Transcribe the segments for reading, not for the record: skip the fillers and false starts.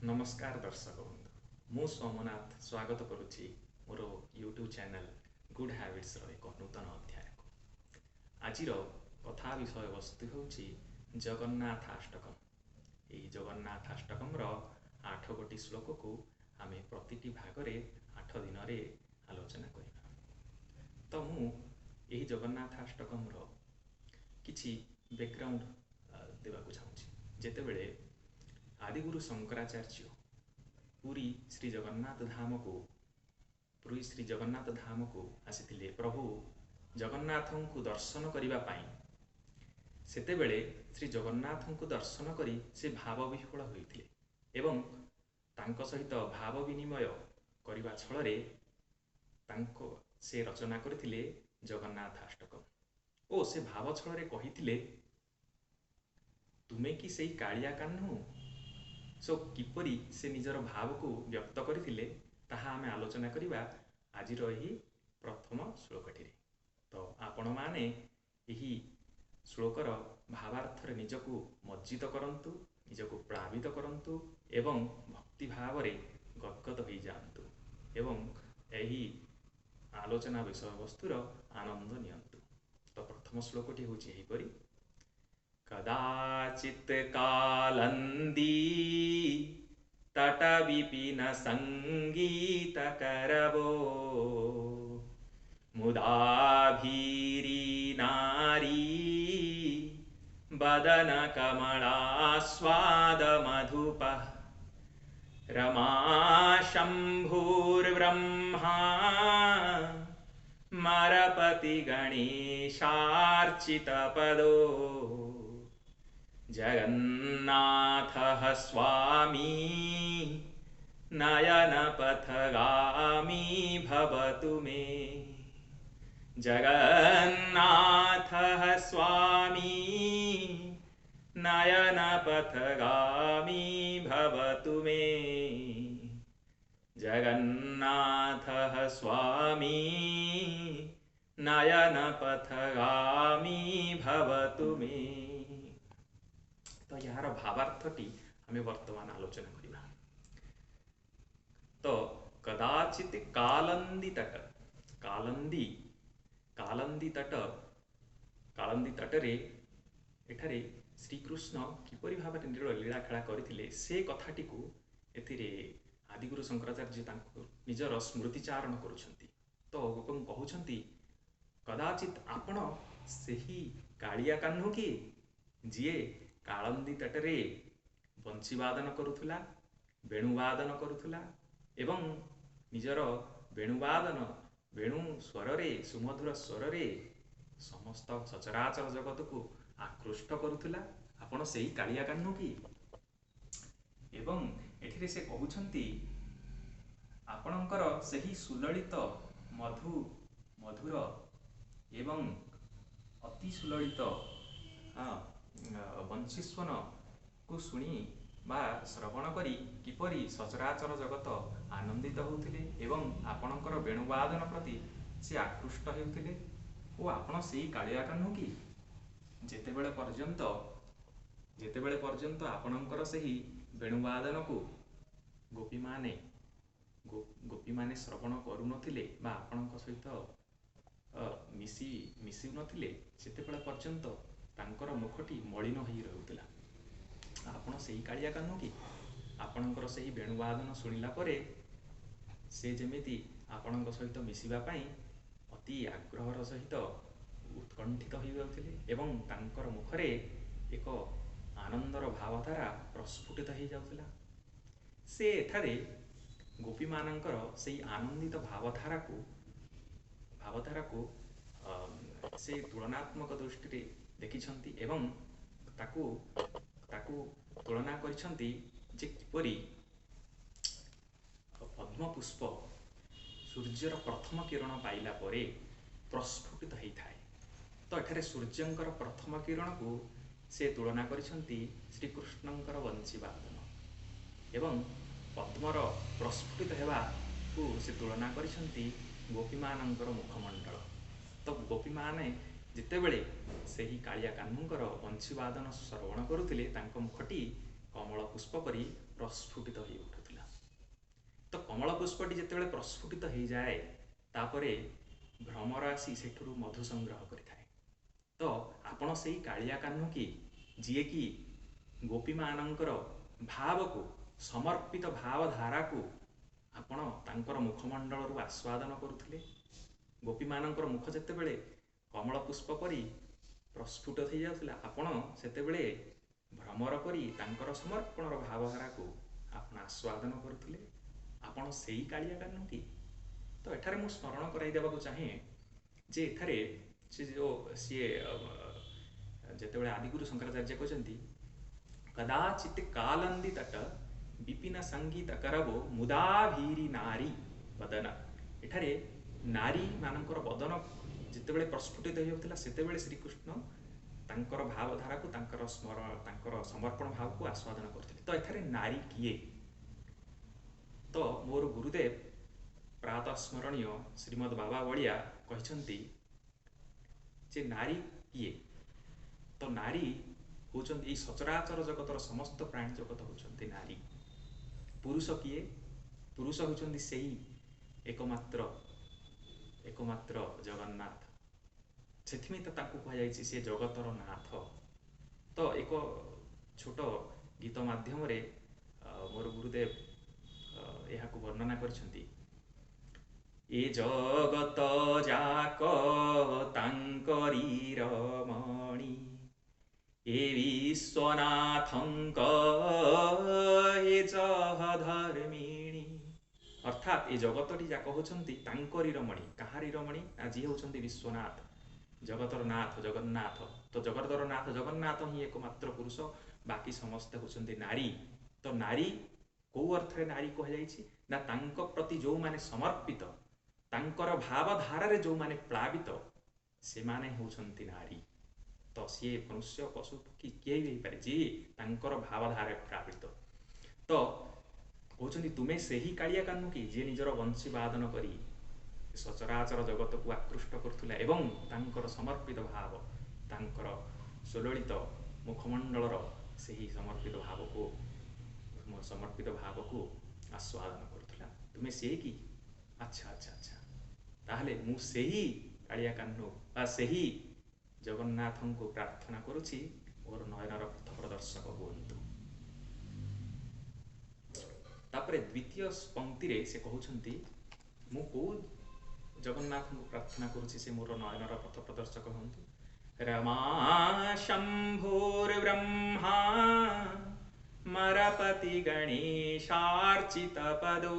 ନମସ୍କାର ଦର୍ଶକ ବନ୍ଧୁ, ମୁଁ ସୋମନାଥ ସ୍ୱାଗତ କରୁଛି ମୋର ୟୁଟ୍ୟୁବ୍ ଚ୍ୟାନେଲ୍ ଗୁଡ୍ ହ୍ୟାବିଟ୍ସର ଏକ ନୂତନ ଅଧ୍ୟାୟକୁ। ଆଜିର କଥା ବିଷୟବସ୍ତୁ ହେଉଛି ଜଗନ୍ନାଥାଷ୍ଟକମ୍। ଏହି ଜଗନ୍ନାଥାଷ୍ଟକମ୍ର 8 ଗୋଟି ଶ୍ଲୋକକୁ ଆମେ ପ୍ରତିଟି ଭାଗରେ 8 ଦିନରେ ଆଲୋଚନା କରିବା। ତ ମୁଁ ଏହି ଜଗନ୍ନାଥାଷ୍ଟକମ୍ର କିଛି ବ୍ୟାକଗ୍ରାଉଣ୍ଡ ଦେବାକୁ ଚାହୁଁଛି। ଯେତେବେଳେ ଆଦିଗୁରୁ ଶଙ୍କରାଚାର୍ଯ୍ୟ ପୁରୀ ଶ୍ରୀ ଜଗନ୍ନାଥ ଧାମକୁ ପୁରୀ ଶ୍ରୀ ଜଗନ୍ନାଥ ଧାମକୁ ଆସିଥିଲେ ପ୍ରଭୁ ଜଗନ୍ନାଥଙ୍କୁ ଦର୍ଶନ କରିବା ପାଇଁ, ସେତେବେଳେ ଶ୍ରୀ ଜଗନ୍ନାଥଙ୍କୁ ଦର୍ଶନ କରି ସେ ଭାବ ବିହ୍ୱଳ ହୋଇଥିଲେ ଏବଂ ତାଙ୍କ ସହିତ ଭାବ ବିନିମୟ କରିବା ଛଳରେ ତାଙ୍କ ସେ ରଚନା କରିଥିଲେ ଜଗନ୍ନାଥାଷ୍ଟକମ୍ ଓ ସେ ଭାବ ଛଳରେ କହିଥିଲେ, ତୁମେ କି ସେଇ କାଳିଆ କାହ୍ନୁ? ସୋ କିପରି ସେ ନିଜର ଭାବକୁ ବ୍ୟକ୍ତ କରିଥିଲେ ତାହା ଆମେ ଆଲୋଚନା କରିବା ଆଜିର ଏହି ପ୍ରଥମ ଶ୍ଲୋକଟିରେ। ତ ଆପଣମାନେ ଏହି ଶ୍ଲୋକର ଭାବାର୍ଥରେ ନିଜକୁ ମଜ୍ଜିତ କରନ୍ତୁ, ନିଜକୁ ପ୍ଳାବିତ କରନ୍ତୁ ଏବଂ ଭକ୍ତି ଭାବରେ ଗଦଗଦ ହୋଇଯାଆନ୍ତୁ ଏବଂ ଏହି ଆଲୋଚନା ବିଷୟବସ୍ତୁର ଆନନ୍ଦ ନିଅନ୍ତୁ। ତ ପ୍ରଥମ ଶ୍ଲୋକଟି ହେଉଛି ଏହିପରି: କଦାଚିତ୍ କାଲନ୍ଦୀ ତଟ ବିପିନ ସଙ୍ଗୀତ କରବୋ ମୁଦାଭୀରୀ ନାରୀ ବଦନ କମଳାସ୍ୱାଦ ମଧୁପ ରମା ଶମ୍ଭୁର୍ବ୍ରହ୍ମା ମରପତି ଗଣେଶାର୍ଚିତ ପଦୋ ଜଗନ୍ନାଥः ସ୍ୱାମୀ ନୟନପଥଗାମୀ ଭବତୁ ମେ। ଜଗନ୍ନାଥः ସ୍ୱାମୀ ନୟନପଥଗାମୀ ଭବତୁ ମେ। ଜଗନ୍ନାଥः ସ୍ୱାମୀ ନୟନପଥଗାମୀ ଭବତୁ ମେ। ତ ଏହାର ଭାବାର୍ଥଟି ଆମେ ବର୍ତ୍ତମାନ ଆଲୋଚନା କରିବା। ତ କଦାଚିତ କାଲନ୍ଦୀ ତଟ, କାଲନ୍ଦୀ କାଲନ୍ଦୀ ତଟ, କାଳନ୍ଦୀ ତଟରେ ଏଠାରେ ଶ୍ରୀକୃଷ୍ଣ କିପରି ଭାବରେ ଲୀଳା ଖେଳା କରିଥିଲେ ସେ କଥାଟିକୁ ଏଥିରେ ଆଦିଗୁରୁ ଶଙ୍କରାଚାର୍ଯ୍ୟ ତାଙ୍କୁ ନିଜର ସ୍ମୃତିଚାରଣ କରୁଛନ୍ତି। ତ ଏବଂ କହୁଛନ୍ତି, କଦାଚିତ ଆପଣ ସେହି କାଳିଆ କାହ୍ନୁ କି ଯିଏ କାଳନ୍ଦୀ ତଟରେ ବଂଶୀବାଦନ କରୁଥିଲା, ବେଣୁବାଦନ କରୁଥିଲା ଏବଂ ନିଜର ବେଣୁବାଦନ ବେଣୁ ସ୍ୱରରେ, ସୁମଧୁର ସ୍ୱରରେ ସମସ୍ତ ସଚରାଚର ଜଗତକୁ ଆକୃଷ୍ଟ କରୁଥିଲା? ଆପଣ ସେଇ କାଳିଆ କାହ୍ନୁ କି? ଏବଂ ଏଥିରେ ସେ କହୁଛନ୍ତି, ଆପଣଙ୍କର ସେହି ସୁଲଳିତ ମଧୁ ମଧୁର ଏବଂ ଅତି ସୁଲଳିତ ବଂଶୀସ୍ୱନକୁ ଶୁଣି ବା ଶ୍ରବଣ କରି କିପରି ସଚରାଚର ଜଗତ ଆନନ୍ଦିତ ହେଉଥିଲେ ଏବଂ ଆପଣଙ୍କର ବେଣୁବାଦନ ପ୍ରତି ସେ ଆକୃଷ୍ଟ ହେଉଥିଲେ, ଓ ଆପଣ ସେଇ କାଳିଆ କାହ୍ନୁ କି? ଯେତେବେଳେ ପର୍ଯ୍ୟନ୍ତ ଆପଣଙ୍କର ସେହି ବେଣୁବାଦନକୁ ଗୋପୀମାନେ ଗୋପୀମାନେ ଶ୍ରବଣ କରୁନଥିଲେ ବା ଆପଣଙ୍କ ସହିତ ମିଶୁନଥିଲେ, ସେତେବେଳେ ପର୍ଯ୍ୟନ୍ତ ତାଙ୍କର ମୁଖଟି ମଳିନ ହୋଇ ରହୁଥିଲା। ଆପଣ ସେଇ କାଳିଆ କାହ୍ନୁ କି? ଆପଣଙ୍କର ସେହି ବେଣୁବାଦନ ଶୁଣିଲା ପରେ ସେ ଯେମିତି ଆପଣଙ୍କ ସହିତ ମିଶିବା ପାଇଁ ଅତି ଆଗ୍ରହର ସହିତ ଉତ୍କଣ୍ଠିତ ହୋଇଯାଉଥିଲେ ଏବଂ ତାଙ୍କର ମୁଖରେ ଏକ ଆନନ୍ଦର ଭାବଧାରା ପ୍ରସ୍ଫୁଟିତ ହେଇଯାଉଥିଲା। ସେ ଏଠାରେ ଗୋପୀମାନଙ୍କର ସେଇ ଆନନ୍ଦିତ ଭାବଧାରାକୁ ସେ ତୁଳନାତ୍ମକ ଦୃଷ୍ଟିରେ ଦେଖିଛନ୍ତି ଏବଂ ତାକୁ ତାକୁ ତୁଳନା କରିଛନ୍ତି ଯେ କିପରି ପଦ୍ମପୁଷ୍ପ ସୂର୍ଯ୍ୟର ପ୍ରଥମ କିରଣ ପାଇଲା ପରେ ପ୍ରସ୍ଫୁଟିତ ହେଇଥାଏ। ତ ଏଠାରେ ସୂର୍ଯ୍ୟଙ୍କର ପ୍ରଥମ କିରଣକୁ ସେ ତୁଳନା କରିଛନ୍ତି ଶ୍ରୀକୃଷ୍ଣଙ୍କର ବଂଶୀବାଦନ ଏବଂ ପଦ୍ମର ପ୍ରସ୍ଫୁଟିତ ହେବାକୁ ସେ ତୁଳନା କରିଛନ୍ତି ଗୋପୀମାନଙ୍କର ମୁଖମଣ୍ଡଳ। ତ ଗୋପୀମାନେ ଯେତେବେଳେ ସେହି କାଳିଆ କାହ୍ନୁଙ୍କର ବଂଶୀବାଦନ ଶ୍ରବଣ କରୁଥିଲେ, ତାଙ୍କ ମୁଖଟି କମଳ ପୁଷ୍ପ ପରି ପ୍ରସ୍ଫୁଟିତ ହେଇ ଉଠୁଥିଲା। ତ କମଳ ପୁଷ୍ପଟି ଯେତେବେଳେ ପ୍ରସ୍ଫୁଟିତ ହେଇଯାଏ, ତାପରେ ଭ୍ରମର ଆସି ସେଠୁରୁ ମଧୁ ସଂଗ୍ରହ କରିଥାଏ। ତ ଆପଣ ସେଇ କାଳିଆ କାହ୍ନୁ କି, ଯିଏକି ଗୋପୀମାନଙ୍କର ଭାବକୁ, ସମର୍ପିତ ଭାବଧାରାକୁ ଆପଣ ତାଙ୍କର ମୁଖମଣ୍ଡଳରୁ ଆସ୍ୱାଦନ କରୁଥିଲେ? ଗୋପୀମାନଙ୍କର ମୁଖ ଯେତେବେଳେ କମଳ ପୁଷ୍ପ ପରି ପ୍ରସ୍ଫୁଟ ହେଇଯାଉଥିଲା, ଆପଣ ସେତେବେଳେ ଭ୍ରମର ପରି ତାଙ୍କର ସମର୍ପଣର ଭାବଧାରାକୁ ଆପଣ ଆସ୍ୱାଦନ କରୁଥିଲେ। ଆପଣ ସେଇ କାଳିଆ କାହ୍ନୁ କି? ତ ଏଠାରେ ମୁଁ ସ୍ମରଣ କରାଇ ଦେବାକୁ ଚାହେଁ ଯେ ଏଠାରେ ସେ ଯେଉଁ ସିଏ ଯେତେବେଳେ ଆଦିଗୁରୁ ଶଙ୍କରାଚାର୍ଯ୍ୟ କହିଛନ୍ତି, କଦାଚିତ କାଲନ୍ଦି ତଟ ବିପିନ ସଙ୍ଗୀତ କରବୋ ମୁଦାଭୀରି ନାରୀ ବଦନ। ଏଠାରେ ନାରୀମାନଙ୍କର ବଦନ ଯେତେବେଳେ ପ୍ରସ୍ଫୁଟିତ ହେଉଥିଲା, ସେତେବେଳେ ଶ୍ରୀକୃଷ୍ଣ ତାଙ୍କର ଭାବଧାରାକୁ, ତାଙ୍କର ସ୍ମରଣ, ତାଙ୍କର ସମର୍ପଣ ଭାବକୁ ଆସ୍ୱାଦନ କରୁଥିଲେ। ତ ଏଠାରେ ନାରୀ କିଏ? ତ ମୋର ଗୁରୁଦେବ ପ୍ରାତଃ ସ୍ମରଣୀୟ ଶ୍ରୀମଦ୍ ବାବା ବଳିଆ କହିଛନ୍ତି ଯେ ନାରୀ କିଏ? ତ ନାରୀ ହେଉଛନ୍ତି ଏଇ ସଚରାଚର ଜଗତର ସମସ୍ତ ପ୍ରାଣୀ ଜଗତ ହେଉଛନ୍ତି ନାରୀ। ପୁରୁଷ କିଏ? ପୁରୁଷ ହେଉଛନ୍ତି ସେଇ ଏକମାତ୍ର ଜଗନ୍ନାଥ। ସେଥିପାଇଁ ତ ତାଙ୍କୁ କୁହାଯାଇଛି ସେ ଜଗତର ନାଥ। ତ ଏକ ଛୋଟ ଗୀତ ମାଧ୍ୟମରେ ମୋର ଗୁରୁଦେବ ଏହାକୁ ବର୍ଣ୍ଣନା କରିଛନ୍ତି। ଏ ଜଗତ ଯାକ ତାଙ୍କରି ରମଣୀ, ଏ ବିଶ୍ୱନାଥଙ୍କ ଏ ସହଧର୍ମିଣୀ। ଅର୍ଥାତ୍ ଏ ଜଗତଟି ଯାକ ହେଉଛନ୍ତି ତାଙ୍କରି ରମଣୀ। କାହାରି ରମଣୀ? ନା ଯିଏ ହେଉଛନ୍ତି ବିଶ୍ୱନାଥ, ଜଗତର ନାଥ ଜଗନ୍ନାଥ। ତ ଜଗତର ନାଥ ଜଗନ୍ନାଥ ହିଁ ଏକମାତ୍ର ପୁରୁଷ, ବାକି ସମସ୍ତେ ହେଉଛନ୍ତି ନାରୀ। ତ ନାରୀ କୋଉ ଅର୍ଥରେ ନାରୀ କୁହାଯାଇଛି? ନା ତାଙ୍କ ପ୍ରତି ଯେଉଁମାନେ ସମର୍ପିତ, ତାଙ୍କର ଭାବଧାରାରେ ଯେଉଁମାନେ ପ୍ଳାବିତ, ସେମାନେ ହେଉଛନ୍ତି ନାରୀ। ତ ସିଏ ମନୁଷ୍ୟ, ପଶୁ, ପକ୍ଷୀ କିଏ ବି ହେଇପାରେ, ଯିଏ ତାଙ୍କର ଭାବଧାରାରେ ପ୍ଳାବିତ। ତ କହୁଛନ୍ତି ତୁମେ ସେହି କାଳିଆ କାହ୍ନୁ କି, ଯିଏ ନିଜର ବଂଶୀବାଦନ କରି ସଚରାଚର ଜଗତକୁ ଆକୃଷ୍ଟ କରୁଥିଲା ଏବଂ ତାଙ୍କର ସମର୍ପିତ ଭାବ, ତାଙ୍କର ସୁଲଳିତ ମୁଖମଣ୍ଡଳର ସେହି ସମର୍ପିତ ଭାବକୁ ଆସ୍ୱାଦନ କରୁଥିଲା? ତୁମେ ସିଏ କି? ଆଚ୍ଛା ଆଚ୍ଛା ଆଚ୍ଛା, ତାହେଲେ ମୁଁ ସେହି କାଳିଆ କାହ୍ନୁ ବା ସେହି ଜଗନ୍ନାଥଙ୍କୁ ପ୍ରାର୍ଥନା କରୁଛି, ମୋର ନୟନର ପଥ ପ୍ରଦର୍ଶକ ହୁଅନ୍ତୁ। ତାପରେ ଦ୍ୱିତୀୟ ପଙ୍କ୍ତିରେ ସେ କହୁଛନ୍ତି, ମୁଁ କୋଉ ଜଗନ୍ନାଥଙ୍କୁ ପ୍ରାର୍ଥନା କରୁଛି ସେ ମୋର ନୟନର ପଥ ପ୍ରଦର୍ଶକ ହୁଅନ୍ତୁ? ରମା ଶମ୍ଭୋର ବ୍ରହ୍ମା ମରପତି ଗଣେଶାର୍ଚିତ ପଦୋ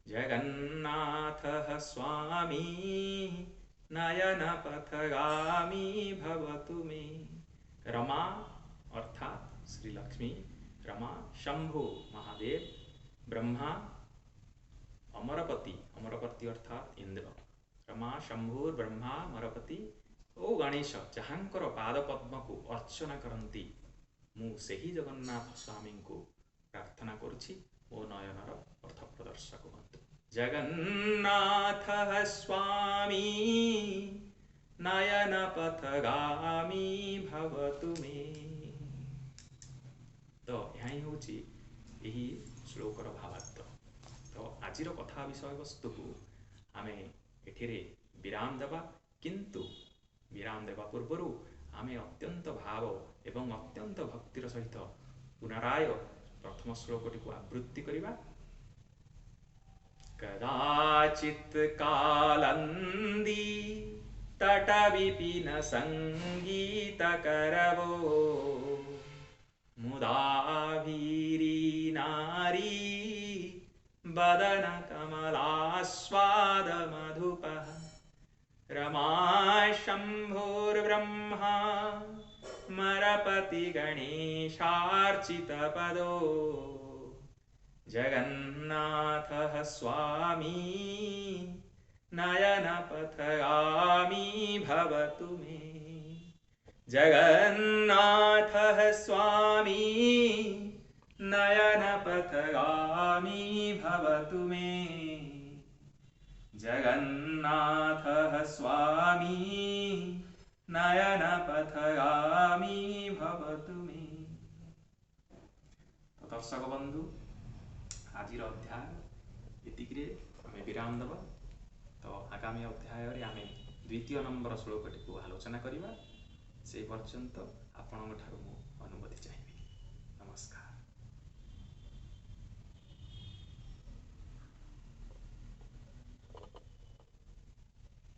ଜଗନ୍ନାଥ ସ୍ୱାମୀ ନୟନ ପଥଗାମୀ ଭବତୁ ମେ। ରମା ଅର୍ଥାତ୍ ଶ୍ରୀ ଲକ୍ଷ୍ମୀ, ରମା, ଶମ୍ଭୁ ମହାଦେବ, ବ୍ରହ୍ମା, ଅମରପତି, ଅମରପତି ଅର୍ଥାତ୍ ଇନ୍ଦ୍ର। ରମା, ଶମ୍ଭୁ, ବ୍ରହ୍ମା, ଅମରପତି ଓ ଗଣେଶ ଯାହାଙ୍କର ପାଦ ପଦ୍ମକୁ ଅର୍ଚ୍ଚନା କରନ୍ତି, ମୁଁ ସେହି ଜଗନ୍ନାଥ ସ୍ୱାମୀଙ୍କୁ ପ୍ରାର୍ଥନା କରୁଛି, ମୋ ନୟନର ପଥ ପ୍ରଦର୍ଶକ ହୁଅନ୍ତୁ। ଜଗନ୍ନାଥ ସ୍ୱାମୀ ନୟନ ପଥଗାମୀ ଭବତୁ ମେ। ତ ଏହା ହିଁ ହେଉଛି ଏହି ଶ୍ଲୋକର ଭାବାର୍ଥ। ତ ଆଜିର କଥା ବିଷୟବସ୍ତୁକୁ ଆମେ ଏଥିରେ ବିରାମ ଦେବା, କିନ୍ତୁ ବିରାମ ଦେବା ପୂର୍ବରୁ ଆମେ ଅତ୍ୟନ୍ତ ଭାବ ଏବଂ ଅତ୍ୟନ୍ତ ଭକ୍ତିର ସହିତ ପୁନରାୟ ପ୍ରଥମ ଶ୍ଲୋକଟିକୁ ଆବୃତ୍ତି କରିବା। କଦାଚିତ୍ କାଲନ୍ଦୀ ତଟ ବିପିନ ସଙ୍ଗୀତ କରବୋ ମୁଦାଭୀରି ନାରୀ ବଦନ କମଲାସ୍ୱାଦ ମଧୁପः रमा शम्भोर्ब्रह्मा मरपति गणेशार्चितपदो जगन्नाथः स्वामी नयनपथगामी भवतु मे। जगन्नाथः स्वामी नयनपथगामी भवतु मे। जगन्नाथः स्वामी नयनपथगामी भवतु मे। ଦର୍ଶକ ବନ୍ଧୁ, ଆଜିର ଅଧ୍ୟାୟ ଏତିକିରେ ଆମେ ବିରାମ ଦେବା। ତ ଆଗାମୀ ଅଧ୍ୟାୟରେ ଆମେ ଦ୍ୱିତୀୟ ନମ୍ବର ଶ୍ଳୋକଟିକୁ ଆଲୋଚନା କରିବା। ସେ ପର୍ଯ୍ୟନ୍ତ ଆପଣଙ୍କ ଠାରୁ ମୁଁ ଅନୁମତି ଚାହିଁବି। ନମସ୍କାର।